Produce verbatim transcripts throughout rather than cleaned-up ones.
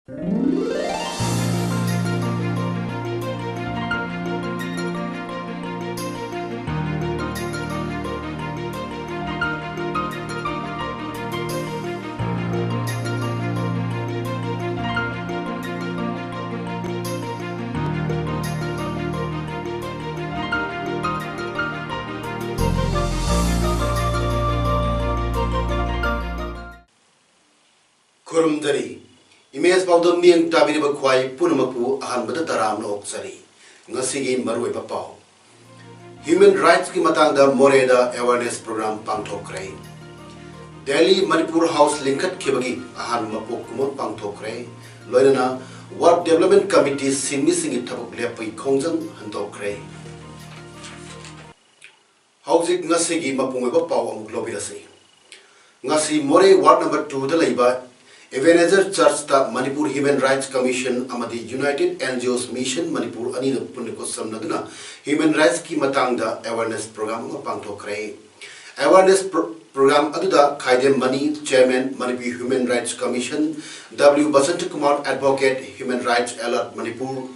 ꯈꯨꯔꯨꯝꯖꯔꯤ꯫ Image ꯄꯥꯎꯗꯝ ꯃꯤꯠꯌꯦꯡ ꯇꯥꯕꯤꯔꯤꯕ ꯈ꯭ꯋꯥꯏ ꯄꯨꯝꯅꯃꯛꯄꯨ ꯑꯍꯥꯟꯕꯗ ꯇꯔꯥꯝꯅ ꯑꯣꯛꯆꯔꯤ꯫ ꯉꯁꯤꯒꯤ ꯃꯔꯨꯑꯣꯏꯕ ꯄꯥꯎ꯫ Human Rightsꯀꯤ ꯃꯇꯥꯡꯗ ꯃꯣꯔꯦꯗ awareness program ꯄꯥꯡꯊꯣꯛꯈ꯭ꯔꯦ꯫ ꯗꯦꯜꯂꯤ ꯃꯅꯤꯄꯨꯔ ꯍꯥꯎꯁ ꯂꯤꯡꯈꯠꯈꯤꯕꯒꯤ ꯑꯍꯥꯟꯕ ꯃꯄꯣꯛ ꯀꯨꯝꯑꯣꯟ ꯄꯥꯡꯊꯣꯛꯈ꯭ꯔꯦ꯫ ꯂꯣꯏꯅꯅ Ward Development Committee ꯁꯤꯟꯃꯤꯁꯤꯡꯒꯤ ꯊꯕꯛ ꯂꯦꯞꯄꯒꯤ ꯈꯣꯡꯖꯪ ꯍꯟꯗꯣꯛꯈ꯭ꯔꯦ꯫ ꯍꯧꯖꯤꯛ ꯉꯁꯤꯒꯤ ꯃꯄꯨꯡ ꯑꯣꯏꯕ ꯄꯥꯎ ꯑꯃꯨꯛ ꯂꯧꯕꯤꯔꯁꯤ꯫ ꯉꯁꯤ ꯃꯣꯔꯦ Ward number twoꯗ ꯂꯩꯕ Ebenezer Churchꯇ Manipur Human Rights Commission ꯑꯃꯗꯤ United NGOs Mission Manipur ꯑꯅꯤꯅ ꯄꯨꯟꯅ ꯈꯨꯠꯁꯝꯅꯗꯨꯅ human rightsꯀꯤ ꯃꯇꯥꯡꯗ awareness program ꯑꯃ ꯄꯥꯡꯊꯣꯛꯈ꯭ꯔꯦ꯫ Awareness pro-, program ꯑꯗꯨꯗ ꯈꯥꯏꯗꯦꯝ Mani, Chairman, Manipur Human Rights Commission, W Basanta Kumar, Advocate, Human Rights Alert Manipur,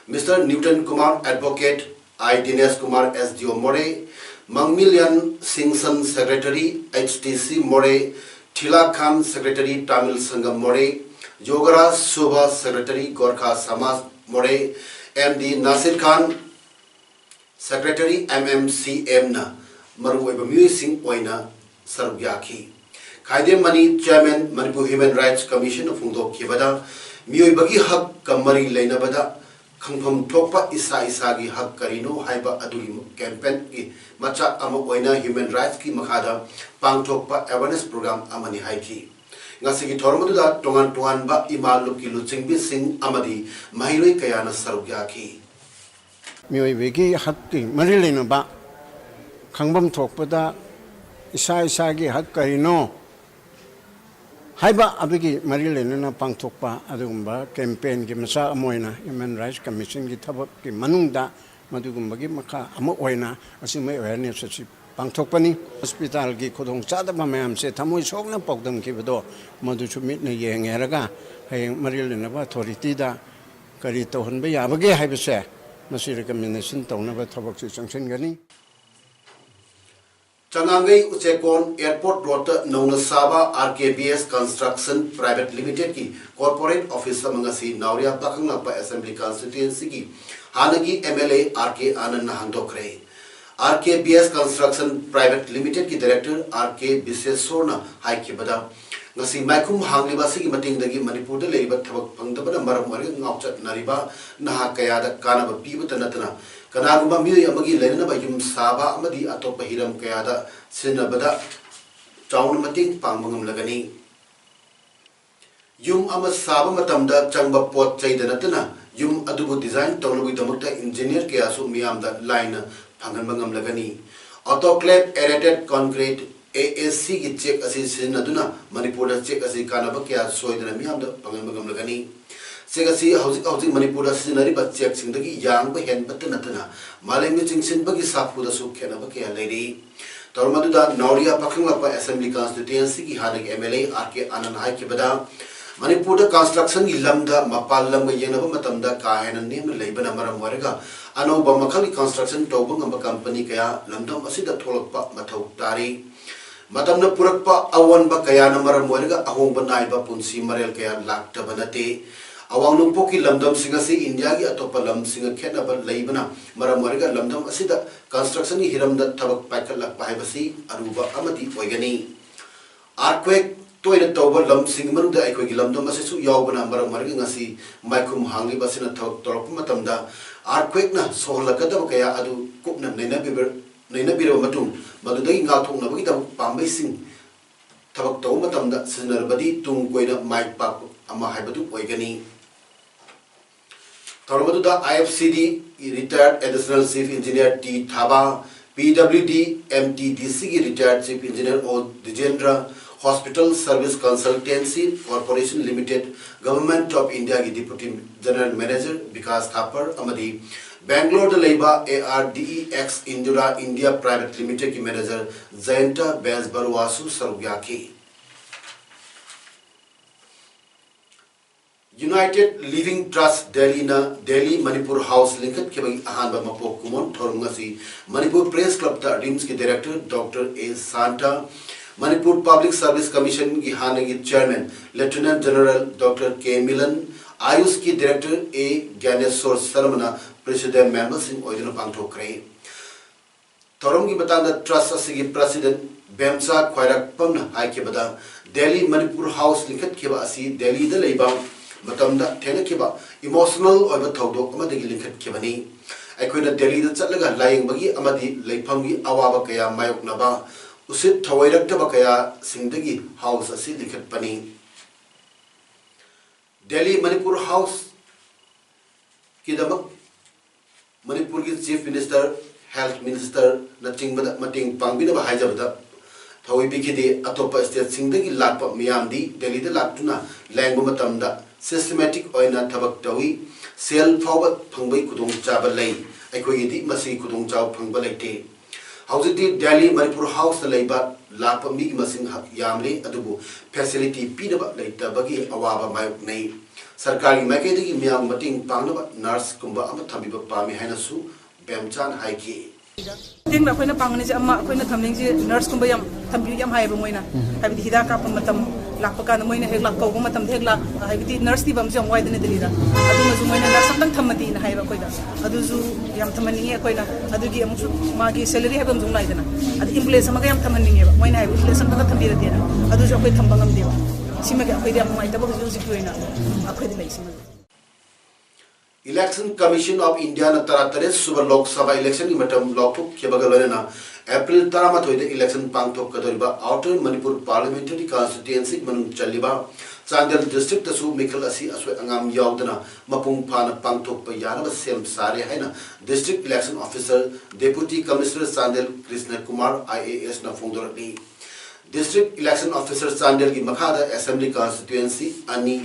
Mister Newton Kumar, Advocate, I Dinesh Kumar, S D O Moreh, Mangmilian Singson, Secretary, H T C Moreh, Thila Khan, Secretary, Tamil Sangam Moreh, Yogaraj Shubha, Secretary, Gorkha Samaj Moreh, M D Nasir Khan, Secretary, M M C M ꯅ ꯃꯔꯨꯑꯣꯏꯕ ꯃꯤꯑꯣꯏꯁꯤꯡ ꯑꯣꯏꯅ ꯁꯔꯨꯛ ꯌꯥꯈꯤ꯫ Khaidem Mani, Chairman, Manipur Human Rights Commissionꯅ ꯐꯣꯡꯗꯣꯛꯈꯤꯕꯗ, ꯃꯤꯑꯣꯏꯕꯒꯤ ꯍꯛꯀ ꯃꯔꯤ ꯂꯩꯅꯕꯗ ꯈꯪꯐꯝ ꯊꯣꯛꯄ ꯏꯁꯥ ꯏꯁꯥꯒꯤ ꯍꯛ ꯀꯔꯤꯅꯣ ꯍꯥꯏꯕ ꯑꯗꯨꯒꯤ campaignꯒꯤ ꯃꯆꯥꯛ ꯑꯃ ꯑꯣꯏꯅ human rightsꯀꯤ ꯃꯈꯥꯗ ꯄꯥꯡꯊꯣꯛꯄ awareness program ꯑꯃꯅꯤ ꯍꯥꯏꯈꯤ꯫ ꯉꯁꯤꯒꯤ ꯊꯧꯔꯝ ꯑꯗꯨꯗ ꯇꯣꯉꯥꯟ ꯇꯣꯉꯥꯟꯕ ꯏꯃꯥ ꯂꯨꯞꯀꯤ ꯂꯨꯆꯤꯡꯕꯤꯁꯤꯡ ꯑꯃꯗꯤ ꯃꯍꯩꯔꯣꯏ ꯀꯌꯥꯅ ꯁꯔꯨꯛ ꯌꯥꯈꯤ꯫ ꯃꯤꯑꯣꯏꯕꯒꯤ ꯍꯛꯀꯤ ꯃꯔꯤ ꯂꯩꯅꯕ ꯈꯪꯐꯝ ꯊꯣꯛꯄꯗ ꯏꯁꯥ ꯏꯁꯥꯒꯤ ꯍꯛ ꯀꯔꯤꯅꯣ ꯍꯥꯏꯕ ꯑꯗꯨꯒꯤ ꯃꯔꯤ ꯂꯩꯅꯅ ꯄꯥꯡꯊꯣꯛꯄ ꯑꯗꯨꯒꯨꯝꯕ campaignꯒꯤ ꯃꯆꯥꯛ ꯑꯃ ꯑꯣꯏꯅ Human Rights Commissionꯒꯤ ꯊꯕꯛꯀꯤ ꯃꯅꯨꯡꯗ ꯃꯗꯨꯒꯨꯝꯕꯒꯤ ꯃꯈꯥ ꯑꯃ ꯑꯣꯏꯅ ꯑꯁꯤꯒꯨꯝꯕ awareness ꯑꯁꯤ ꯄꯥꯡꯊꯣꯛꯄꯅꯤ꯫ ꯍꯣꯁꯄꯤꯇꯥꯜꯒꯤ ꯈꯨꯗꯣꯡꯆꯥꯗꯕ ꯃꯌꯥꯝꯁꯦ ꯊꯃꯣꯏ ꯁꯣꯛꯅ ꯄꯥꯎꯗꯝꯈꯤꯕꯗꯣ ꯃꯗꯨꯁꯨ ꯃꯤꯠꯅ ꯌꯦꯡꯉꯦ ꯍꯥꯏꯔꯒ ꯍꯌꯦꯡ ꯃꯔꯤ ꯂꯩꯅꯕ ꯑꯣꯊꯣꯔꯤꯇꯤꯗ ꯀꯔꯤ ꯇꯧꯍꯟꯕ ꯌꯥꯕꯒꯦ ꯍꯥꯏꯕꯁꯦ ꯃꯁꯤ ꯔꯤꯀꯃꯦꯟꯗꯦꯁꯟ ꯇꯧꯅꯕ ꯊꯕꯛꯁꯨ ꯆꯪꯁꯤꯟꯒꯅꯤ꯫ ꯆꯉꯥꯡꯒꯩ ꯎꯆꯦꯛꯀꯣꯟ ꯑꯦꯌꯔꯄꯣꯔꯠ ꯔꯣꯗꯇ ꯅꯧꯅ ꯁꯥꯕ R K B S construction private ꯂꯤꯃꯤꯇꯦꯗꯀꯤ ꯀꯣꯔꯄꯣꯔꯦꯠ ꯑꯣꯐꯤꯁ ꯑꯃ ꯉꯁꯤ ꯅꯥꯎꯔꯤꯌꯥ ꯄꯥꯈꯪꯂꯥꯛꯄ ꯑꯦꯁꯦꯝꯕ꯭ꯂꯤ ꯀꯟꯁꯇꯤꯇ꯭ꯋꯦꯟꯁꯤꯒꯤ ꯍꯥꯟꯅꯒꯤ M L A R K ꯑꯥꯅꯟꯅ ꯍꯥꯡꯗꯣꯛꯈ꯭ꯔꯦ꯫ R K B S construction private ꯂꯤꯃꯤꯇꯦꯗꯀꯤ ꯗꯥꯏꯔꯦꯛꯇꯔ ꯑꯥꯔ ꯀꯦ ꯕꯤꯁꯦꯁꯣꯔꯅ ꯍꯥꯏꯈꯤꯕꯗ, ꯉꯁꯤ ꯃꯥꯏꯈꯨꯝ ꯍꯥꯡꯂꯤꯕ ꯑꯁꯤꯒꯤ ꯃꯇꯦꯡꯗꯒꯤ ꯃꯅꯤꯄꯨꯔꯗ ꯂꯩꯔꯤꯕ ꯊꯕꯛ ꯐꯪꯗꯕꯅ ꯃꯔꯝ ꯑꯣꯏꯔꯒ ꯉꯥꯎꯆꯠꯅꯔꯤꯕ ꯅꯍꯥ ꯀꯌꯥꯗ ꯀꯥꯟꯅꯕ ꯄꯤꯕꯇ ꯅꯠꯇꯅ, ꯀꯅꯥꯒꯨꯝꯕ ꯃꯤꯑꯣꯏ ꯑꯃꯒꯤ ꯂꯩꯅꯅꯕ ꯌꯨꯝ ꯁꯥꯕ ꯑꯃꯗꯤ ꯑꯇꯣꯞꯄ ꯍꯤꯔꯝ ꯀꯌꯥꯗ ꯁꯤꯖꯤꯟꯅꯕꯗ ꯆꯥꯎꯅ ꯃꯇꯦꯡ ꯄꯥꯡꯕ ꯉꯝꯂꯒꯅꯤ꯫ ꯌꯨꯝ ꯑꯃ ꯁꯥꯕ ꯃꯇꯝꯗ ꯆꯪꯕ ꯄꯣꯠ ꯆꯩꯗ ꯅꯠꯇꯅ ꯌꯨꯝ ꯑꯗꯨꯕꯨ ꯗꯤꯖꯥꯏꯟ ꯇꯧꯅꯕꯒꯤꯗꯃꯛꯇ ꯏꯟꯖꯤꯅꯤꯌꯔ ꯀꯌꯥꯁꯨ ꯃꯤꯌꯥꯝꯗ ꯂꯥꯏꯅ ꯐꯪꯍꯟꯕ ꯉꯝꯂꯒꯅꯤ꯫ Autoclave Aerated Concrete, A A C ꯒꯤ ꯆꯦꯛ ꯑꯁꯤ ꯁꯤꯖꯤꯟꯅꯗꯨꯅ ꯃꯅꯤꯄꯨꯔꯗ ꯆꯦꯛ ꯑꯁꯤ ꯀꯥꯟꯅꯕ ꯀꯌꯥ ꯁꯣꯏꯗꯅ ꯃꯤꯌꯥꯝꯗ ꯐꯪꯍꯟꯕ ꯉꯝꯂꯒꯅꯤ꯫ ꯆꯦꯛ ꯑꯁꯤ ꯍꯧꯖꯤꯛ ꯍꯧꯖꯤꯛ ꯃꯅꯤꯄꯨꯔꯗ ꯁꯤꯖꯤꯟꯅꯔꯤꯕ ꯆꯦꯛꯁꯤꯡꯗꯒꯤ ꯌꯥꯡꯕ ꯍꯦꯟꯕꯇ ꯅꯠꯇꯅ ꯃꯥꯂꯦꯝꯒꯤ ꯆꯤꯡꯁꯤꯟꯕꯒꯤ ꯁꯥꯐꯨꯗꯁꯨ ꯈꯦꯠꯅꯕ ꯀꯌꯥ ꯂꯩꯔꯤ꯫ ꯊꯧꯔꯝ ꯑꯗꯨꯗ ꯅꯥꯎꯔꯤꯌꯥ ꯄꯥꯈꯪꯂꯥꯛꯄ ꯑꯦꯁꯦꯝꯕ꯭ꯂꯤ ꯀꯟꯁꯇꯤꯇ꯭ꯋꯦꯟꯁꯤꯒꯤ ꯍꯥꯟꯅꯒꯤ ꯑꯦꯝ ꯑꯦꯜ ꯑꯦ ꯑꯥꯔ ꯀꯦ ꯑꯥꯅꯟ ꯍꯥꯏꯈꯤꯕꯗ, ꯃꯅꯤꯄꯨꯔꯗ ꯀꯟꯁꯇ꯭ꯔꯛꯁꯟꯒꯤ ꯂꯝꯗ ꯃꯄꯥꯟ ꯂꯝꯒ ꯌꯦꯡꯅꯕ ꯃꯇꯝꯗ ꯀꯥ ꯍꯦꯟꯅ ꯅꯦꯝꯅ ꯂꯩꯕꯅ ꯃꯔꯝ ꯑꯣꯏꯔꯒ ꯑꯅꯧꯕ ꯃꯈꯜꯒꯤ ꯀꯟꯁꯇ꯭ꯔꯛꯁꯟ ꯇꯧꯕ ꯉꯝꯕ ꯀꯝꯄꯅꯤ ꯀꯌꯥ ꯂꯝꯗꯝ ꯑꯁꯤꯗ ꯊꯣꯛꯂꯛꯄ ꯃꯊꯧ ꯇꯥꯔꯤ꯫ ꯃꯇꯝꯅ ꯄꯨꯔꯛꯄ ꯑꯑꯣꯟꯕ ꯀꯌꯥꯅ ꯃꯔꯝ ꯑꯣꯏꯔꯒ ꯑꯍꯣꯡꯕ ꯅꯥꯏꯕ ꯄꯨꯟꯁꯤ ꯃꯔꯦꯜ ꯀꯌꯥ ꯂꯥꯛꯇꯕ ꯅꯠꯇꯦ꯫ ꯑꯋꯥꯡ ꯅꯣꯡꯄꯣꯛꯀꯤ ꯂꯝꯗꯝꯁꯤꯡ ꯑꯁꯤ ꯏꯟꯗꯤꯌꯥꯒꯤ ꯑꯇꯣꯞꯄ ꯂꯝꯁꯤꯡꯒ ꯈꯦꯠꯅꯕ ꯂꯩꯕꯅ ꯃꯔꯝ ꯑꯣꯏꯔꯒ ꯂꯝꯗꯝ ꯑꯁꯤꯗ ꯀꯟꯁꯇ꯭ꯔꯛꯁꯟꯒꯤ ꯍꯤꯔꯝꯗ ꯊꯕꯛ ꯄꯥꯏꯈꯠꯂꯛꯄ ꯍꯥꯏꯕꯁꯤ ꯑꯔꯨꯕ ꯑꯃꯗꯤ ꯑꯣꯏꯒꯅꯤ꯫ ꯑꯥꯔꯊꯀ꯭ꯋꯦꯛ ꯇꯣꯏꯅ ꯇꯧꯕ ꯂꯝꯁꯤꯡꯒꯤ ꯃꯅꯨꯡꯗ ꯑꯩꯈꯣꯏꯒꯤ ꯂꯝꯗꯝ ꯑꯁꯤꯁꯨ ꯌꯥꯎꯕꯅ ꯃꯔꯝ ꯑꯣꯏꯔꯒ ꯉꯁꯤ ꯃꯥꯏꯈꯨꯝ ꯍꯥꯡꯂꯤꯕ ꯑꯁꯤꯅ ꯊꯕꯛ ꯇꯧꯔꯛꯄ ꯃꯇꯝꯗ ꯑꯥꯔꯊꯀ꯭ꯋꯦꯛꯅ ꯁꯣꯛꯍꯜꯂꯛꯀꯗꯕ ꯀꯌꯥ ꯑꯗꯨ ꯀꯨꯞꯅ ꯅꯩꯅꯕꯤꯕ-, ꯅꯩꯅꯕꯤꯔꯕ ꯃꯇꯨꯡ ꯃꯗꯨꯗꯒꯤ ꯉꯥꯛꯊꯣꯛꯅꯕꯒꯤꯗꯃꯛ ꯄꯥꯝꯕꯩꯁꯤꯡ ꯊꯕꯛ ꯇꯧꯕ ꯃꯇꯝꯗ ꯁꯤꯖꯤꯟꯅꯔꯕꯗꯤ ꯇꯨꯡ ꯀꯣꯏꯅ ꯃꯥꯏ ꯄꯥꯛꯄ ꯑꯃ ꯍꯥꯏꯕꯗꯨ ꯑꯣꯏꯒꯅꯤ꯫ ꯊꯧꯔꯝ ꯑꯗꯨꯗ I F C D retired additional chief engineer ꯇꯤ ꯊꯥꯕꯥ, P W D M T D ꯁꯤꯒꯤ retired chief engineer ꯑꯣ ꯗꯤꯖꯦꯟꯗ꯭ꯔ, hospital service consultancy corporation limited, Government of Indiaꯒꯤ deputy general manager Vikas ꯊꯥꯄꯔ ꯑꯃꯗꯤ ꯕꯦꯡꯒ꯭ꯂꯣꯔꯗ ꯂꯩꯕ ARDEX Indura India Private Limitedꯀꯤ manager ꯖꯌꯟꯇ ꯕꯦꯖꯕꯔꯨꯋꯥꯁꯨ ꯁꯔꯨꯛ ꯌꯥꯈꯤ꯫ United Living Trust Delhiꯅ Delhi Manipur House ꯂꯤꯡꯈꯠꯈꯤꯕꯒꯤ ꯑꯍꯥꯟꯕ ꯃꯄꯣꯛ ꯀꯨꯝꯑꯣꯟ ꯊꯧꯔꯝ ꯑꯁꯤ Manipur Press Clubꯇ RIMSꯀꯤ director Doctor A Santa, Manipur Public Service Commissionꯒꯤ ꯍꯥꯟꯅꯒꯤ chairman Lieutenant General Doctor K Milan, AYUSꯀꯤ director A Gyaneswar Sharmana presiding memberꯁꯤꯡ ꯑꯣꯏꯗꯨꯅ ꯄꯥꯡꯊꯣꯛꯈ꯭ꯔꯦ꯫ ꯊꯧꯔꯝꯒꯤ ꯃꯇꯥꯡꯗ trust ꯑꯁꯤꯒꯤ president ꯕꯦꯝꯆꯥ ꯈ꯭ꯋꯥꯏꯔꯥꯛꯄꯝꯅ ꯍꯥꯏꯈꯤꯕꯗ, Delhi Manipur House ꯂꯤꯡꯈꯠꯈꯤꯕ ꯑꯁꯤ ꯗꯦꯜꯂꯤꯗ ꯂꯩꯕ ꯃꯇꯝꯗ ꯊꯦꯡꯅꯈꯤꯕ emotional ꯑꯣꯏꯕ ꯊꯧꯗꯣꯛ ꯑꯃꯗꯒꯤ ꯂꯤꯡꯈꯠꯈꯤꯕꯅꯤ꯫ ꯑꯩꯈꯣꯏꯅ ꯗꯦꯜꯂꯤꯗ ꯆꯠꯂꯒ ꯂꯥꯌꯦꯡꯕꯒꯤ ꯑꯃꯗꯤ ꯂꯩꯐꯝꯒꯤ ꯑꯋꯥꯕ ꯀꯌꯥ ꯃꯥꯌꯣꯛꯅꯕ ꯎꯁꯤꯠ ꯊꯑꯣꯏꯔꯛꯇꯕ ꯀꯌꯥꯁꯤꯡꯗꯒꯤ house ꯑꯁꯤ ꯂꯤꯡꯈꯠꯄꯅꯤ꯫ Delhi Manipur House ꯀꯤꯗꯃꯛ ꯃꯅꯤꯄꯨꯔꯒꯤ Chief Minister, Health Ministerꯅꯆꯤꯡꯕꯗ ꯃꯇꯦꯡ ꯄꯥꯡꯕꯤꯅꯕ ꯍꯥꯏꯖꯕꯗ ꯊꯑꯣꯏꯕꯤꯈꯤꯗꯦ꯫ ꯑꯇꯣꯞꯄ stateꯁꯤꯡꯗꯒꯤ ꯂꯥꯛꯄ ꯃꯤꯌꯥꯝꯗꯤ ꯗꯦꯜꯂꯤꯗ ꯂꯥꯛꯇꯨꯅ ꯂꯥꯌꯦꯡꯕ ꯃꯇꯝꯗ systematic ꯑꯣꯏꯅ ꯊꯕꯛ ꯇꯧꯏ꯫ ꯁꯦꯜ ꯐꯥꯎꯕ ꯐꯪꯕꯒꯤ ꯈꯨꯗꯣꯡꯆꯥꯕ ꯂꯩ꯫ ꯑꯩꯈꯣꯏꯒꯤꯗꯤ ꯃꯁꯤꯒꯤ ꯈꯨꯗꯣꯡꯆꯥꯕ ꯐꯪꯕ ꯂꯩꯇꯦ꯫ ꯍꯧꯖꯤꯛꯇꯤ Delhi Manipur Houseꯇ ꯂꯩꯕ ꯂꯥꯛꯄ ꯃꯤꯒꯤ ꯃꯁꯤꯡ ꯍꯛ-, ꯌꯥꯝꯂꯦ, ꯑꯗꯨꯕꯨ facility ꯄꯤꯅꯕ ꯂꯩꯇꯕꯒꯤ ꯑꯋꯥꯕ ꯃꯥꯌꯣꯛꯅꯩ꯫ ꯁꯔꯀꯥꯔꯒꯤ ꯃꯥꯏꯀꯩꯗꯒꯤ ꯃꯤꯌꯥꯝꯒꯤ ꯃꯇꯦꯡ ꯄꯥꯡꯅꯕ nurseꯀꯨꯝꯕ ꯑꯃ ꯊꯝꯕꯤꯕ ꯄꯥꯝꯃꯤ ꯍꯥꯏꯅꯁꯨ ꯕꯦꯝꯆꯥꯟ ꯍꯥꯏꯈꯤ꯫ ꯃꯇꯦꯡꯗ ꯑꯩꯈꯣꯏꯅ ꯄꯥꯡꯒꯅꯤꯁꯦ ꯑꯃ, ꯑꯩꯈꯣꯏꯅ ꯊꯝꯅꯤꯡꯁꯦ nurseꯀꯨꯝꯕ ꯌꯥꯝ ꯊꯝꯕꯤꯌꯨ ꯌꯥꯝ ꯍꯥꯏꯌꯦꯕ ꯃꯣꯏꯅ꯫ ꯍꯥꯏꯕꯗꯤ ꯍꯤꯗꯥꯛ ꯀꯥꯞꯄ ꯃꯇꯝ ꯂꯥꯛꯄ ꯀꯥꯟꯗ ꯃꯣꯏꯅ ꯍꯦꯛ ꯂꯥꯛ-, ꯀꯧꯕ ꯃꯇꯝꯗ ꯍꯦꯛ ꯂꯥꯛ-, ꯍꯥꯏꯕꯗꯤ nurse ꯊꯤꯕ ꯑꯃꯁꯨ ꯌꯥꯝ ꯋꯥꯏꯗꯅ ꯗꯦꯜꯂꯤꯗ꯫ ꯑꯗꯨꯅꯁꯨ ꯃꯣꯏꯅ nurse ꯑꯝꯇꯪ ꯊꯝꯃꯗꯤꯅ ꯍꯥꯏꯌꯦꯕ ꯑꯩꯈꯣꯏꯗ꯫ ꯑꯗꯨꯁꯨ ꯌꯥꯝ ꯊꯝꯍꯟꯅꯤꯡꯉꯦ ꯑꯩꯈꯣꯏꯅ꯫ ꯑꯗꯨꯒꯤ ꯑꯃꯨꯛꯁꯨ ꯃꯥꯒꯤ salary ꯍꯥꯏꯕ ꯑꯃꯁꯨ ꯑꯃꯨꯛ ꯂꯥꯛꯏꯗꯅ꯫ ꯑꯗ ambulance ꯑꯃꯒ ꯌꯥꯝ ꯊꯝꯍꯟꯅꯤꯡꯉꯦꯕ꯫ ꯃꯣꯏꯅ ꯍꯥꯏꯕ ambulance ꯑꯃꯒ ꯊꯝꯕꯤꯔꯗꯤꯅ꯫ ꯑꯗꯨꯁꯨ ꯑꯩꯈꯣꯏ ꯊꯝꯕ ꯉꯝꯗꯦꯕ꯫ ꯁꯤꯃꯗꯤ ꯑꯩꯈꯣꯏꯗ ꯌꯥꯝ ꯅꯨꯡꯉꯥꯏꯇꯕ ꯍꯧꯖꯤꯛ ꯍꯧꯖꯤꯛꯀꯤ ꯑꯣꯏꯅ ꯑꯩꯈꯣꯏꯗ ꯂꯩ ꯁꯤꯃꯗꯤ꯫ Election Commission of Indiaꯅ ꯇꯔꯥꯇꯔꯦꯠ ꯁꯨꯕ Lok Sabha electionꯒꯤ ꯃꯇꯝ ꯂꯥꯎꯊꯣꯛꯈꯤꯕꯒ ꯂꯣꯏꯅꯅ April ꯇꯔꯥꯃꯥꯊꯣꯏꯗ election ꯄꯥꯡꯊꯣꯛꯀꯗꯧꯔꯤꯕ Outer Manipur Parliamentary Constituencyꯒꯤ ꯃꯅꯨꯡ ꯆꯜꯂꯤꯕ ꯆꯥꯟꯗꯦꯜ districtꯇꯁꯨ ꯃꯤꯈꯜ ꯑꯁꯤ ꯑꯁꯣꯏ ꯑꯉꯥꯝ ꯌꯥꯎꯗꯅ ꯃꯄꯨꯡ ꯐꯥꯅ ꯄꯥꯡꯊꯣꯛꯄ ꯌꯥꯅꯕ ꯁꯦꯝ ꯁꯥꯔꯦ ꯍꯥꯏꯅ District Election Officer, Deputy Commissioner Chandel Krishna Kumar IASꯅ ꯐꯣꯡꯗꯣꯔꯛꯂꯤ꯫ District Election Officer ꯆꯥꯟꯗꯦꯜꯒꯤ ꯃꯈꯥꯗ Assembly Constituency ꯑꯅꯤ,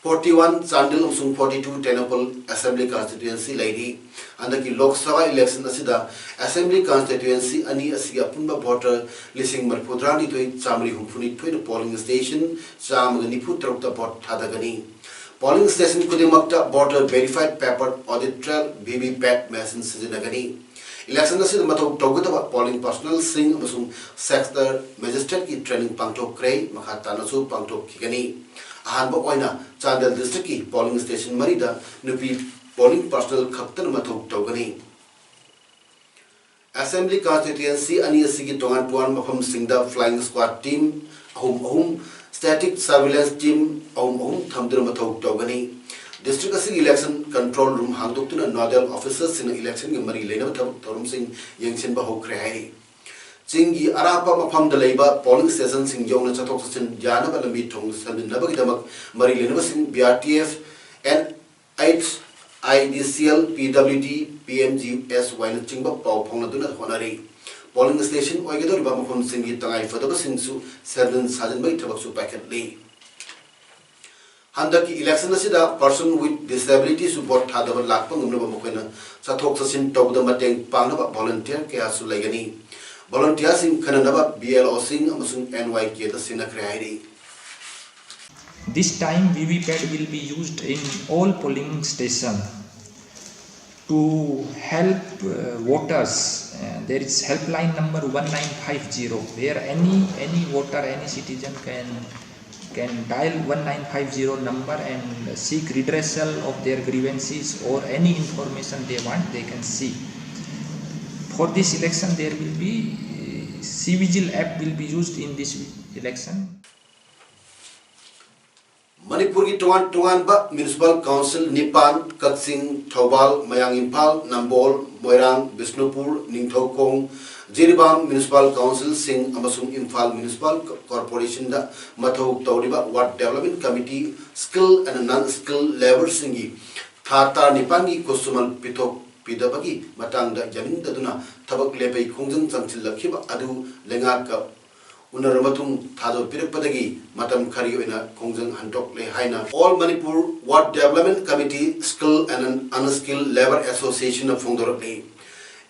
Forty one Chandel ꯑꯃꯁꯨꯡ forty two Tengnoupal Assembly Constituency ꯂꯩꯔꯤ꯫ ꯍꯟꯗꯛꯀꯤ ꯂꯣꯛ ꯁꯚꯥ election ꯑꯁꯤꯗ Assembly Constituency ꯑꯅꯤ ꯑꯁꯤꯒꯤ ꯑꯄꯨꯟꯕ voter ꯂꯤꯁꯤꯡ ꯃꯔꯤꯐꯨꯇꯔꯥꯅꯤꯊꯣꯏ ꯆꯥꯃꯔꯤ ꯍꯨꯝꯐꯨꯅꯤꯊꯣꯏꯅ polling station ꯆꯥꯝꯃꯒ ꯅꯤꯐꯨ ꯇꯔꯨꯛꯇ vote ꯊꯥꯗꯒꯅꯤ꯫ Polling station ꯈꯨꯗꯤꯡꯃꯛꯇ voter verified paper audit trail, V V P A T machine ꯁꯤꯖꯤꯟꯅꯒꯅꯤ꯫ Election ꯑꯁꯤꯗ ꯃꯊꯧ ꯇꯧꯒꯗꯕ polling personnelꯁꯤꯡ ꯑꯃꯁꯨꯡ sector magistrateꯀꯤ training ꯄꯥꯡꯊꯣꯛꯈ꯭ꯔꯦ, ꯃꯈꯥ ꯇꯥꯅꯁꯨ ꯄꯥꯡꯊꯣꯛꯈꯤꯒꯅꯤ꯫ ꯑꯍꯥꯟꯕ ꯑꯣꯏꯅ ꯆꯥꯟꯗꯦꯜ districtꯀꯤ polling station ꯃꯔꯤꯗ ꯅꯨꯄꯤ polling personnel ꯈꯛꯇꯅ ꯃꯊꯧ ꯇꯧꯒꯅꯤ꯫ Assembly Constituency ꯑꯅꯤ ꯑꯁꯤꯒꯤ ꯇꯣꯉꯥꯟ ꯇꯣꯉꯥꯟꯕ ꯃꯐꯝꯁꯤꯡꯗ flying squad team ꯑꯍꯨꯝ ꯑꯍꯨꯝ, static surveillance team ꯑꯍꯨꯝ ꯑꯍꯨꯝ ꯊꯝꯗꯨꯅ ꯃꯊꯧ ꯇꯧꯒꯅꯤ꯫ District ꯑꯁꯤꯒꯤ election control room ꯍꯥꯡꯗꯣꯛꯇꯨꯅ nodal officerꯁꯤꯡꯅ electionꯒꯤ ꯃꯔꯤ ꯂꯩꯅꯕ ꯊꯕꯛ ꯊꯧꯔꯝꯁꯤꯡ ꯌꯦꯡꯁꯤꯟꯕ ꯍꯧꯈ꯭ꯔꯦ ꯍꯥꯏꯔꯤ꯫ ꯆꯤꯡꯒꯤ ꯑꯔꯥꯞꯄ ꯃꯐꯝꯗ ꯂꯩꯕ polling stationꯁꯤꯡ ꯌꯧꯅ ꯆꯠꯊꯣꯛ ꯆꯠꯁꯤꯟ ꯌꯥꯅꯕ ꯂꯝꯕꯤ ꯊꯣꯡ ꯁꯦꯝꯖꯤꯟꯅꯕꯒꯤꯗꯃꯛ ꯃꯔꯤ ꯂꯩꯅꯕꯁꯤꯡ B R T F, N H I D C L, P W D, P M G S Yꯅꯆꯤꯡꯕ ꯄꯥꯎ ꯐꯥꯎꯅꯗꯨꯅ ꯍꯣꯠꯅꯔꯤ꯫ Polling station ꯑꯣꯏꯒꯗꯧꯔꯤꯕ ꯃꯐꯝꯁꯤꯡꯒꯤ ꯇꯉꯥꯏ ꯐꯗꯕꯁꯤꯡꯁꯨ ꯁꯦꯝꯖꯤꯟ ꯁꯥꯖꯤꯟꯕꯒꯤ ꯊꯕꯛꯁꯨ ꯄꯥꯏꯈꯠꯂꯤ꯫ ꯍꯟꯗꯛꯀꯤ election ꯑꯁꯤꯗ person with disabilityꯁꯨ vote ꯊꯥꯗꯕ ꯂꯥꯛꯄ ꯉꯝꯅꯕ ꯃꯈꯣꯏꯅ ꯆꯠꯊꯣꯛ ꯆꯠꯁꯤꯟ ꯇꯧꯕꯗ ꯃꯇꯦꯡ ꯄꯥꯡꯅꯕ volunteer ꯀꯌꯥꯁꯨ ꯂꯩꯒꯅꯤ꯫ Volunteerꯁꯤꯡ ꯈꯟꯅꯅꯕ B L Oꯁꯤꯡ ꯑꯃꯁꯨꯡ N Y Kꯗ ꯁꯤꯟꯅꯈ꯭ꯔꯦ ꯍꯥꯏꯔꯤ꯫ This time V V P A T will be used in all polling station to help uh, voters. Uh, there is helpline number one nine five zero, where any any voter, any citizen can can dial one nine five zero number and seek redressal of their grievances or any information they want, they can seek. For this election, there will be uh, C Vigil app will be used in this election. ꯃꯅꯤꯄꯨꯔꯒꯤ ꯇꯣꯉꯥꯟ ꯇꯣꯉꯥꯟꯕ Municipal Council ꯅꯤꯄꯥꯟ, ꯀꯛꯆꯤꯡ, ꯊꯧꯕꯥꯜ, ꯃꯌꯥꯡ ꯏꯝꯐꯥꯜ, ꯅꯝꯕꯣꯜ, ꯃꯣꯏꯔꯥꯡ, Bishnupur, Ningthoukhong, Jiribam Municipal Councilꯁꯤꯡ ꯑꯃꯁꯨꯡ Imphal Municipal Corporationꯗ ꯃꯊꯧ ꯇꯧꯔꯤꯕ Ward Development Committee, skilled and non-skilled labourꯁꯤꯡꯒꯤ ꯊꯥ ꯇꯔꯥꯅꯤꯄꯥꯟꯒꯤ ꯈꯨꯠꯁꯨꯃꯟ ꯄꯤꯊꯣꯛꯄꯤꯗꯕꯒꯤ ꯃꯇꯥꯡꯗ ꯌꯥꯅꯤꯡꯗꯗꯨꯅ ꯊꯕꯛ ꯂꯦꯞꯄꯒꯤ ꯈꯣꯡꯖꯪ ꯆꯪꯁꯤꯜꯂꯛꯈꯤꯕ ꯑꯗꯨ ꯂꯩꯉꯥꯛꯀ ꯎꯅꯔꯕ ꯃꯇꯨꯡ ꯊꯥꯗꯣꯛꯄꯤꯔꯛꯄꯗꯒꯤ ꯃꯇꯝ ꯈꯔꯒꯤ ꯑꯣꯏꯅ ꯈꯣꯡꯖꯪ ꯍꯟꯗꯣꯛꯂꯦ ꯍꯥꯏꯅ All Manipur Ward Development Committee Skilled and Unskilled Labour Association ꯅ ꯐꯣꯡꯗꯣꯔꯛꯂꯤ꯫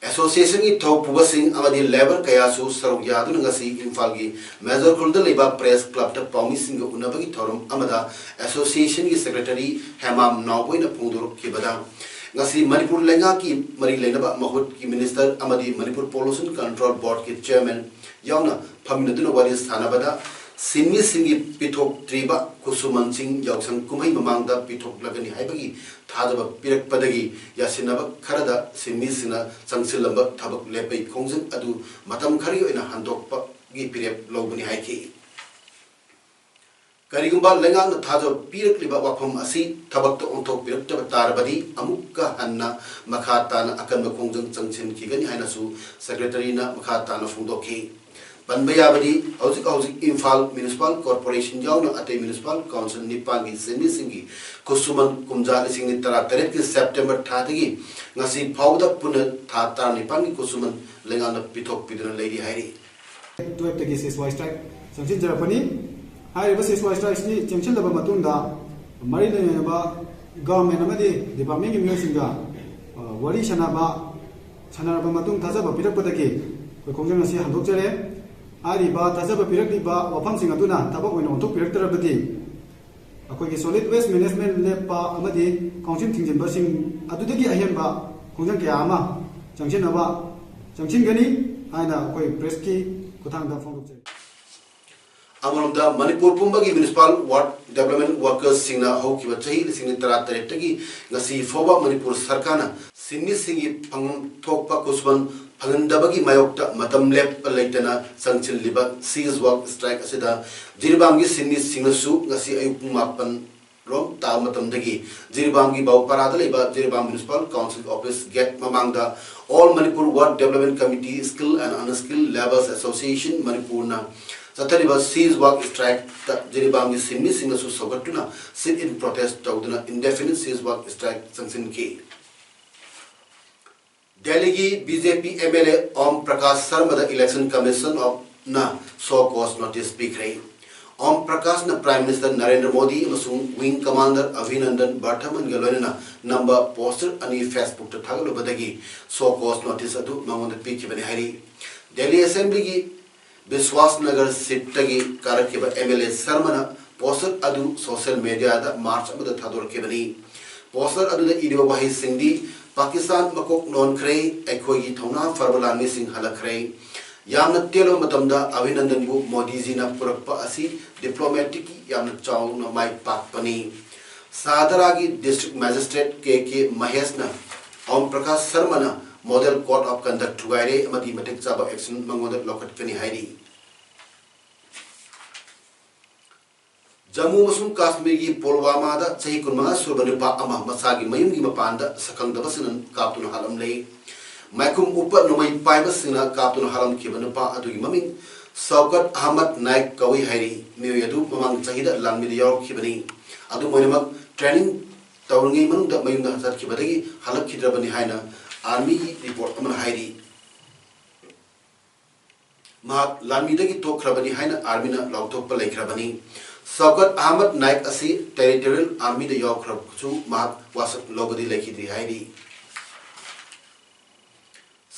ꯑꯦꯁꯣꯁꯤꯌꯦꯁꯟꯒꯤ ꯊꯧ ꯄꯨꯕꯁꯤꯡ ꯑꯃꯗꯤ ꯂꯦꯕꯔ ꯀꯌꯥꯁꯨ ꯁꯔꯨꯛ ꯌꯥꯗꯨꯅ ꯉꯁꯤ ꯏꯝꯐꯥꯜꯒꯤ ꯃꯦꯖꯣꯔ ꯈꯨꯜꯗ ꯂꯩꯕ ꯄ꯭ꯔꯦꯁ ꯀ꯭ꯂꯕꯇ ꯄꯥꯎꯃꯤꯁꯤꯡꯒ ꯎꯅꯕꯒꯤ ꯊꯧꯔꯝ ꯑꯃꯗ ꯑꯦꯁꯣꯁꯤꯌꯦꯁꯟꯒꯤ ꯁꯦꯀ꯭ꯔꯦꯇꯔꯤ ꯍꯦꯃꯥꯝ ꯅꯥꯎꯕꯣꯏꯅ ꯐꯣꯡꯗꯣꯔꯛꯈꯤꯕꯗ, ꯉꯁꯤ ꯃꯅꯤꯄꯨꯔ ꯂꯩꯉꯥꯛꯀꯤ ꯃꯔꯤ ꯂꯩꯅꯕ ꯃꯍꯨꯠꯀꯤ ꯃꯤꯅꯤꯁꯇꯔ ꯑꯃꯗꯤ ꯃꯅꯤꯄꯨꯔ ꯄꯣꯂꯨꯁꯟ ꯀꯟꯇ꯭ꯔꯣꯜ ꯕꯣꯔꯗꯀꯤ ꯆꯦꯌꯔꯃꯦꯟ ꯌꯥꯎꯅ ꯐꯝꯃꯤꯟꯅꯗꯨꯅ ꯋꯥꯔꯤ ꯁꯥꯟꯅꯕꯗ, ꯁꯤꯟꯃꯤꯁꯤꯡꯒꯤ ꯄꯤꯊꯣꯛꯇ꯭ꯔꯤꯕ ꯈꯨꯠꯁꯨꯃꯟꯁꯤꯡ ꯌꯥꯎꯁꯪ ꯀꯨꯝꯍꯩ ꯃꯃꯥꯡꯗ ꯄꯤꯊꯣꯛꯂꯒꯅꯤ ꯍꯥꯏꯕꯒꯤ ꯊꯥꯖꯕ ꯄꯤꯔꯛꯄꯗꯒꯤ ꯌꯥꯁꯤꯟꯅꯕ ꯈꯔꯗ ꯁꯤꯟꯃꯤꯁꯤꯡꯅ ꯆꯪꯁꯤꯜꯂꯝꯕ ꯊꯕꯛ ꯂꯦꯞꯄꯒꯤ ꯈꯣꯡꯖꯪ ꯑꯗꯨ ꯃꯇꯝ ꯈꯔꯒꯤ ꯑꯣꯏꯅ ꯍꯟꯗꯣꯛꯄꯒꯤ ꯐꯤꯔꯦꯞ ꯂꯧꯕꯅꯤ ꯍꯥꯏꯈꯤ꯫ ꯀꯔꯤꯒꯨꯝꯕ ꯂꯩꯉꯥꯛꯅ ꯊꯥꯖꯕ ꯄꯤꯔꯛꯂꯤꯕ ꯋꯥꯐꯝ ꯑꯁꯤ ꯊꯕꯛꯇ ꯑꯣꯟꯊꯣꯛꯄꯤꯔꯛꯇꯕ ꯇꯥꯔꯕꯗꯤ, ꯑꯃꯨꯛꯀ ꯍꯟꯅ ꯃꯈꯥ ꯇꯥꯅ ꯑꯀꯟꯕ ꯈꯣꯡꯖꯪ ꯆꯪꯁꯤꯟꯈꯤꯒꯅꯤ ꯍꯥꯏꯅꯁꯨ ꯁꯦꯀ꯭ꯔꯦꯇꯔꯤꯅ ꯃꯈꯥ ꯇꯥꯅ ꯐꯣꯡꯗꯣꯛꯈꯤ꯫ ꯄꯟꯕ ꯌꯥꯕꯗꯤ, ꯍꯧꯖꯤꯛ ꯍꯧꯖꯤꯛ ꯏꯝꯐꯥꯜ ꯃ꯭ꯌꯨꯅꯤꯁꯤꯄꯥꯜ ꯀꯣꯔꯄꯣꯔꯦꯁꯟ ꯌꯥꯎꯅ ꯑꯇꯩ ꯃ꯭ꯌꯨꯅꯤꯁꯤꯄꯥꯜ ꯀꯥꯎꯟꯁꯤꯜ ꯅꯤꯄꯥꯟꯒꯤ ꯁꯤꯟꯃꯤꯁꯤꯡꯒꯤ ꯈꯨꯠꯁꯨꯃꯟ ꯀꯨꯝꯖꯥ ꯂꯤꯁꯤꯡ ꯑꯅꯤ ꯇꯔꯥꯇꯔꯦꯠꯀꯤ ꯁꯦꯞꯇꯦꯝꯕꯔ ꯊꯥꯗꯒꯤ ꯉꯁꯤ ꯐꯥꯎꯕꯗ ꯄꯨꯟꯅ ꯊꯥ ꯇꯔꯥꯅꯤꯄꯥꯟꯒꯤ ꯈꯨꯠꯁꯨꯃꯟ ꯂꯩꯉꯥꯛꯅ ꯄꯤꯊꯣꯛꯄꯤꯗꯨꯅ ꯂꯩꯔꯤ ꯍꯥꯏꯔꯤ꯫ ꯇꯨꯋꯦꯜꯐꯇꯒꯤ ꯁꯤꯁꯋꯥꯏ ꯁ꯭ꯇ꯭ꯔꯥꯏꯛ ꯆꯪꯁꯤꯟꯖꯔꯛꯄꯅꯤ꯫ ꯍꯥꯏꯔꯤꯕ ꯁꯤꯁꯋꯥꯏ ꯁ꯭ꯇ꯭ꯔꯥꯏꯛꯁꯤ ꯆꯪꯁꯤꯜꯂꯕ ꯃꯇꯨꯡꯗ, ꯃꯔꯤ ꯂꯩꯅꯕ ꯒꯚꯔꯟꯃꯦꯟ ꯑꯃꯗꯤ ꯗꯤꯄꯥꯔꯠꯃꯦꯟꯒꯤ ꯃꯤꯑꯣꯏꯁꯤꯡꯒ, ꯑ, ꯋꯥꯔꯤ ꯁꯥꯟꯅꯕ, ꯁꯥꯟꯅꯔꯕ ꯃꯇꯨꯡ ꯊꯥꯖꯕ ꯄꯤꯔꯛꯄꯗꯒꯤ ꯑꯩꯈꯣꯏ ꯈꯣꯡꯖꯪ ꯑꯁꯤ ꯍꯟꯗꯣꯛꯆꯔꯦ꯫ ꯍꯥꯏꯔꯤꯕ ꯊꯥꯖꯕ ꯄꯤꯔꯛꯂꯤꯕ ꯋꯥꯐꯝꯁꯤꯡ ꯑꯗꯨꯅ ꯊꯕꯛ ꯑꯣꯏꯅ ꯑꯣꯟꯊꯣꯛꯄꯤꯔꯛꯇ꯭ꯔꯕꯗꯤ, ꯑꯩꯈꯣꯏꯒꯤ ꯁꯣꯂꯤꯗ ꯋꯦꯁ ꯃꯦꯅꯦꯖꯃꯦꯟ ꯂꯦꯞꯄ ꯑꯃꯗꯤ ꯀꯥꯎꯟꯁꯤꯜ ꯊꯤꯡꯖꯤꯟꯕꯁꯤꯡ ꯑꯗꯨꯗꯒꯤ ꯑꯍꯦꯟꯕ ꯈꯣꯡꯖꯪ ꯀꯌꯥ ꯑꯃ ꯆꯪꯁꯤꯟꯅꯕ, ꯆꯪꯁꯤꯟꯒꯅꯤ ꯍꯥꯏꯅ ꯑꯩꯈꯣꯏ ꯄ꯭ꯔꯦꯁꯀꯤ ꯈꯨꯠꯊꯥꯡꯗ ꯐꯣꯡꯗꯣꯛꯆꯔꯤ꯫ ꯑꯃꯔꯣꯝꯗ, ꯃꯅꯤꯄꯨꯔ ꯄꯨꯝꯕꯒꯤ ꯃ꯭ꯌꯨꯅꯤꯁꯤꯄꯥꯜ ꯋꯥꯔꯗ ꯗꯤꯕꯦꯂꯞꯃꯦꯟ ꯋꯥꯔꯀꯔꯁꯁꯤꯡꯅ ꯍꯧꯈꯤꯕ ꯆꯍꯤ ꯂꯤꯁꯤꯡ ꯑꯅꯤ ꯇꯔꯥꯇꯔꯦꯠꯇꯒꯤ ꯉꯁꯤ ꯐꯥꯎꯕ ꯃꯅꯤꯄꯨꯔ ꯁꯔꯀꯥꯔꯅ ꯁꯤꯟꯃꯤꯁꯤꯡꯒꯤ ꯐꯪꯐꯝ ꯊꯣꯛꯄ ꯈꯨꯠꯁꯨꯃꯟ ꯐꯪꯍꯟꯗꯕꯒꯤ ꯃꯥꯌꯣꯛꯇ ꯃꯇꯝ ꯂꯦꯞꯄ ꯂꯩꯇꯅ ꯆꯪꯁꯤꯜꯂꯤꯕ ꯁꯤꯁ ꯋꯥꯛ ꯁ꯭ꯇ꯭ꯔꯥꯏꯛ ꯑꯁꯤꯗ ꯖꯤꯔꯤꯕꯥꯝꯒꯤ ꯁꯤꯟꯃꯤꯁꯤꯡꯅꯁꯨ ꯉꯁꯤ ꯑꯌꯨꯛ ꯄꯨꯡ ꯃꯥꯄꯟ ꯔꯣꯝ ꯇꯥꯕ ꯃꯇꯝꯗꯒꯤ ꯖꯤꯔꯤꯕꯥꯝꯒꯤ ꯕꯥꯎꯄꯥꯔꯥꯗ ꯂꯩꯕ Jiribam municipal council office gate ꯃꯃꯥꯡꯗ All Manipur Ward Development Committee Skilled and Unskilled Labourers Association ꯃꯅꯤꯄꯨꯔꯅ ꯆꯠꯊꯔꯤꯕ ꯁꯤꯁ ꯋꯥꯛ ꯁ꯭ꯇ꯭ꯔꯥꯏꯛꯇ ꯖꯤꯔꯤꯕꯥꯝꯒꯤ ꯁꯤꯟꯃꯤꯁꯤꯡꯅꯁꯨ ꯁꯧꯒꯠꯇꯨꯅ ꯁꯤꯠ ꯏꯟ ꯄ꯭ꯔꯣꯇꯦꯁ ꯇꯧꯗꯨꯅ ꯏꯟꯗꯦꯐꯤꯅꯤꯠ ꯁꯤꯁ ꯋꯥꯛ ꯁ꯭ꯇ꯭ꯔꯥꯏꯛ ꯆꯪꯁꯤꯟꯈꯤ꯫ ꯗꯦꯜꯂꯤꯒꯤ B J P M L A Om Prakash ꯁꯔꯃꯗ Election Commission of ꯅ show cause notice ꯄꯤꯈ꯭ꯔꯦ꯫ ꯑꯣꯝ ꯄ꯭ꯔꯀꯥꯁꯅ Prime Minister ꯅꯔꯦꯟꯗ꯭ꯔ ꯃꯣꯗꯤ ꯑꯃꯁꯨꯡ Wing Commander ꯑꯚꯤꯅꯟꯗꯟ ꯕꯔꯊꯃꯟꯒ ꯂꯣꯏꯅꯅ ꯅꯝꯕ poster ꯑꯅꯤ Facebook-ꯇ ꯊꯥꯒꯠꯂꯨꯕꯗꯒꯤ show cause notice ꯑꯗꯨ ꯃꯉꯣꯟꯗ ꯄꯤꯈꯤꯕꯅꯤ ꯍꯥꯏꯔꯤ꯫ ꯗꯦꯜꯂꯤ Assembly-ꯒꯤ ꯕꯤꯁ꯭ꯋꯥꯁ ꯅꯒꯔ seat-ꯇꯒꯤ ꯀꯥꯔꯛꯈꯤꯕ MLA ꯁꯔꯃꯅ poster ꯑꯗꯨ social media-ꯗ March ꯑꯃꯗ ꯊꯥꯗꯣꯔꯛꯈꯤꯕꯅꯤ꯫ Poster ꯑꯗꯨꯗ ꯏꯔꯤꯕ ꯋꯥꯍꯩꯁꯤꯡꯗꯤ, "ꯄꯥꯀꯤꯁꯇꯥꯟ ꯃꯀꯣꯛ ꯅꯣꯟꯈ꯭ꯔꯦ, ꯑꯩꯈꯣꯏꯒꯤ ꯊꯧꯅꯥ ꯐꯔꯕ ꯂꯥꯟꯃꯤꯁꯤꯡ ꯍꯜꯂꯛꯈ꯭ꯔꯦ꯫ ꯌꯥꯝꯅ ꯇꯦꯜꯂꯕ ꯃꯇꯝꯗ ꯑꯚꯤꯅꯟꯗꯟꯕꯨ ꯃꯣꯗꯤꯖꯤꯅ ꯄꯨꯔꯛꯄ ꯑꯁꯤ diplomatic-ꯀꯤ ꯌꯥꯝꯅ ꯆꯥꯎꯅ ꯃꯥꯏ ꯄꯥꯛꯄꯅꯤ"꯫ ꯁꯥꯗꯔꯥꯒꯤ District Magistrate K K ꯃꯍꯦꯁꯅ Om Prakash ꯁꯔꯃꯅ Model Code of Conduct ꯊꯨꯒꯥꯏꯔꯦ ꯑꯃꯗꯤ ꯃꯇꯤꯛ ꯆꯥꯕ action ꯃꯉꯣꯟꯗ ꯂꯧꯈꯠꯀꯅꯤ ꯍꯥꯏꯔꯤ꯫ ꯖꯝꯃꯨ ꯑꯃꯁꯨꯡ ꯀꯥꯁꯃꯤꯔꯒꯤ ꯄꯨꯜꯋꯥꯃꯥꯗ ꯆꯍꯤ ꯀꯨꯟꯃꯉꯥ ꯁꯨꯔꯕ ꯅꯨꯄꯥ ꯑꯃ ꯃꯁꯥꯒꯤ ꯃꯌꯨꯝꯒꯤ ꯃꯄꯥꯟꯗ ꯁꯛꯈꯪꯗꯕꯁꯤꯡꯅ ꯀꯥꯞꯇꯨꯅ ꯍꯥꯠꯂꯝꯂꯦ꯫ ꯃꯥꯏꯈꯨꯝ ꯎꯞꯄ ꯅꯣꯡꯃꯩ ꯄꯥꯏꯕꯁꯤꯡꯅ ꯀꯥꯞꯇꯨꯅ ꯍꯥꯠꯂꯝꯈꯤꯕ ꯅꯨꯄꯥ ꯑꯗꯨꯒꯤ ꯃꯃꯤꯡ ꯁꯧꯀꯠ ꯑꯍꯃꯗ ꯅꯥꯏꯛ ꯀꯧꯏ ꯍꯥꯏꯔꯤ꯫ ꯃꯤꯑꯣꯏ ꯑꯗꯨ ꯃꯃꯥꯡ ꯆꯍꯤꯗ ꯂꯥꯟꯃꯤꯗ ꯌꯥꯎꯔꯛꯈꯤꯕꯅꯤ꯫ ꯑꯗꯨꯝ ꯑꯣꯏꯅꯃꯛ, training ꯇꯧꯔꯤꯉꯩ ꯃꯅꯨꯡꯗ ꯃꯌꯨꯝꯗ ꯆꯠꯈꯤꯕꯗꯒꯤ ꯍꯜꯂꯛꯈꯤꯗ꯭ꯔꯕꯅꯤ ꯍꯥꯏꯅ army-ꯒꯤ report ꯑꯃꯅ ꯍꯥꯏꯔꯤ꯫ ꯃꯍꯥꯛ ꯂꯥꯟꯃꯤꯗꯒꯤ ꯇꯣꯛꯈ꯭ꯔꯕꯅꯤ ꯍꯥꯏꯅ army-ꯅ ꯂꯥꯎꯊꯣꯛꯄ ꯂꯩꯈ꯭ꯔꯕꯅꯤ꯫ ꯁꯧꯀꯠ ꯑꯍꯃꯗ ꯅꯥꯏꯛ ꯑꯁꯤ Territorial Army-ꯗ ꯌꯥꯎꯈ꯭ꯔꯕꯁꯨ ꯃꯍꯥꯛ ꯋꯥꯁꯛ ꯂꯧꯕꯗꯤ ꯂꯩꯈꯤꯗ꯭ꯔꯤ ꯍꯥꯏꯔꯤ꯫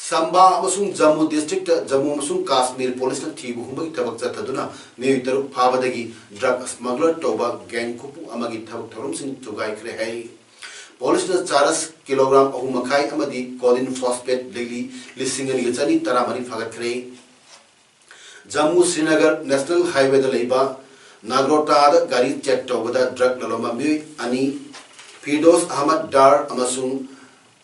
ꯁꯝꯕꯥ ꯑꯃꯁꯨꯡ ꯖꯝꯃꯨ district-ꯇ ꯖꯝꯃꯨ ꯑꯃꯁꯨꯡ ꯀꯥꯁꯃꯤꯔ police-ꯅ ꯊꯤꯕ ꯍꯨꯝꯕꯒꯤ ꯊꯕꯛ ꯆꯠꯊꯗꯨꯅ ꯃꯤꯑꯣꯏ ꯇꯔꯨꯛ ꯐꯥꯕꯗꯒꯤ drug smuggler ꯇꯧꯕ gang ꯈꯨꯄꯨ ꯑꯃꯒꯤ ꯊꯕꯛ ꯊꯧꯔꯝꯁꯤꯡ ꯊꯨꯒꯥꯏꯈ꯭ꯔꯦ ꯍꯥꯏꯔꯤ꯫ Police-ꯅ ꯆꯔꯁ ꯀꯤꯂꯣꯒ꯭ꯔꯥꯝ ꯑꯍꯨꯝ ꯃꯈꯥꯏ ꯑꯃꯗꯤ codeine phosphate ꯂꯤꯛꯂꯤ ꯂꯤꯁꯤꯡ ꯑꯅꯤꯒ ꯆꯅꯤ ꯇꯔꯥꯃꯔꯤ ꯐꯥꯒꯠꯈ꯭ꯔꯦ꯫ ꯖꯝꯃꯨ ꯁ꯭ꯔꯤꯅꯒꯔ National Highway-ꯗ ꯂꯩꯕ ꯅꯥꯒ꯭ꯔꯣꯇꯥꯗ ꯒꯥꯔꯤ check ꯇꯧꯕꯗ drug ꯂꯂꯣꯟꯕ ꯃꯤꯑꯣꯏ ꯑꯅꯤ, ꯐꯤꯔꯗꯣꯁ ꯑꯍꯃꯗ ꯗꯥꯔ ꯑꯃꯁꯨꯡ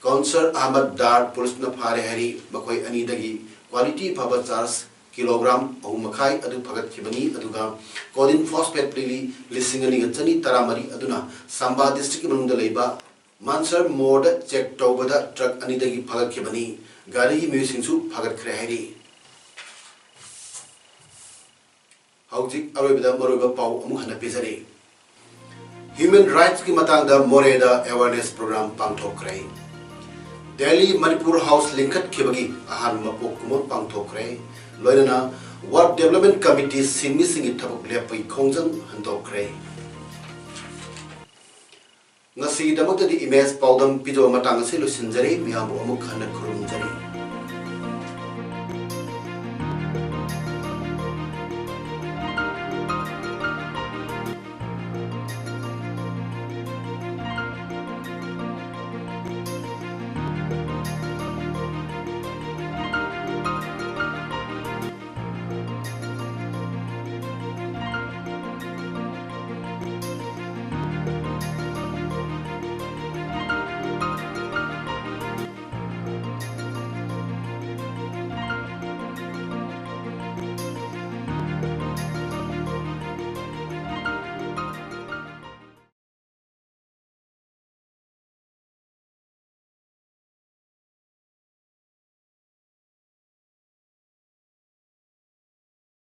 ꯀꯧꯟꯁꯔ ꯑꯍꯃꯗ ꯗꯥꯔ, police-ꯅ ꯐꯥꯔꯦ ꯍꯥꯏꯔꯤ꯫ ꯃꯈꯣꯏ ꯑꯅꯤꯗꯒꯤ quality ꯐꯕ ꯆꯔꯁ ꯀꯤꯂꯣꯒ꯭ꯔꯥꯝ ꯑꯍꯨꯝ ꯃꯈꯥꯏ ꯑꯗꯨ ꯐꯒꯠꯈꯤꯕꯅꯤ, ꯑꯗꯨꯒ codeine phosphate ꯂꯤꯛꯂꯤ ꯂꯤꯁꯤꯡ ꯑꯅꯤꯒ ꯆꯅꯤ ꯇꯔꯥꯃꯔꯤ ꯑꯗꯨꯅ ꯁꯝꯕꯥ district-ꯀꯤ ꯃꯅꯨꯡꯗ ꯂꯩꯕ ꯃꯥꯟꯁꯔ ꯃꯣꯔꯗ check ꯇꯧꯕꯗ truck ꯑꯅꯤꯗꯒꯤ ꯐꯥꯒꯠꯈꯤꯕꯅꯤ꯫ ꯒꯥꯔꯤꯒꯤ ꯃꯤꯑꯣꯏꯁꯤꯡꯁꯨ ꯐꯥꯒꯠꯈ꯭ꯔꯦ ꯍꯥꯏꯔꯤ꯫ ꯍꯧꯖꯤꯛ ꯑꯔꯣꯏꯕꯗ ꯃꯔꯨꯑꯣꯏꯕ ꯄꯥꯎ ꯑꯃꯨꯛ ꯍꯟꯅ ꯄꯤꯖꯔꯤ꯫ Human rights-ꯀꯤ ꯃꯇꯥꯡꯗ ꯃꯣꯔꯦꯗ awareness program ꯄꯥꯡꯊꯣꯛꯈ꯭ꯔꯦ꯫ ꯗꯦꯜꯂꯤ ꯃꯅꯤꯄꯨꯔ House ꯂꯤꯡꯈꯠꯈꯤꯕꯒꯤ ꯑꯍꯥꯟꯕ ꯃꯄꯣꯛ ꯀꯨꯝꯑꯣꯟ ꯄꯥꯡꯊꯣꯛꯈ꯭ꯔꯦ꯫ ꯂꯣꯏꯅꯅ Ward Development Committee ꯁꯤꯟꯃꯤꯁꯤꯡꯒꯤ ꯊꯕꯛ ꯂꯦꯞꯄꯒꯤ ꯈꯣꯡꯖꯪ ꯍꯟꯗꯣꯛꯈ꯭ꯔꯦ꯫ ꯉꯁꯤꯒꯤꯗꯃꯛꯇꯗꯤ ꯏꯃꯦꯖ ꯄꯥꯎꯗꯝ ꯄꯤꯖꯕ ꯃꯇꯥꯡ ꯑꯁꯤ ꯂꯣꯏꯁꯤꯟꯖꯔꯦ꯫ ꯃꯤꯌꯥꯝꯕꯨ ꯑꯃꯨꯛ ꯍꯟꯅ ꯈꯨꯔꯨꯝꯖꯔꯤ꯫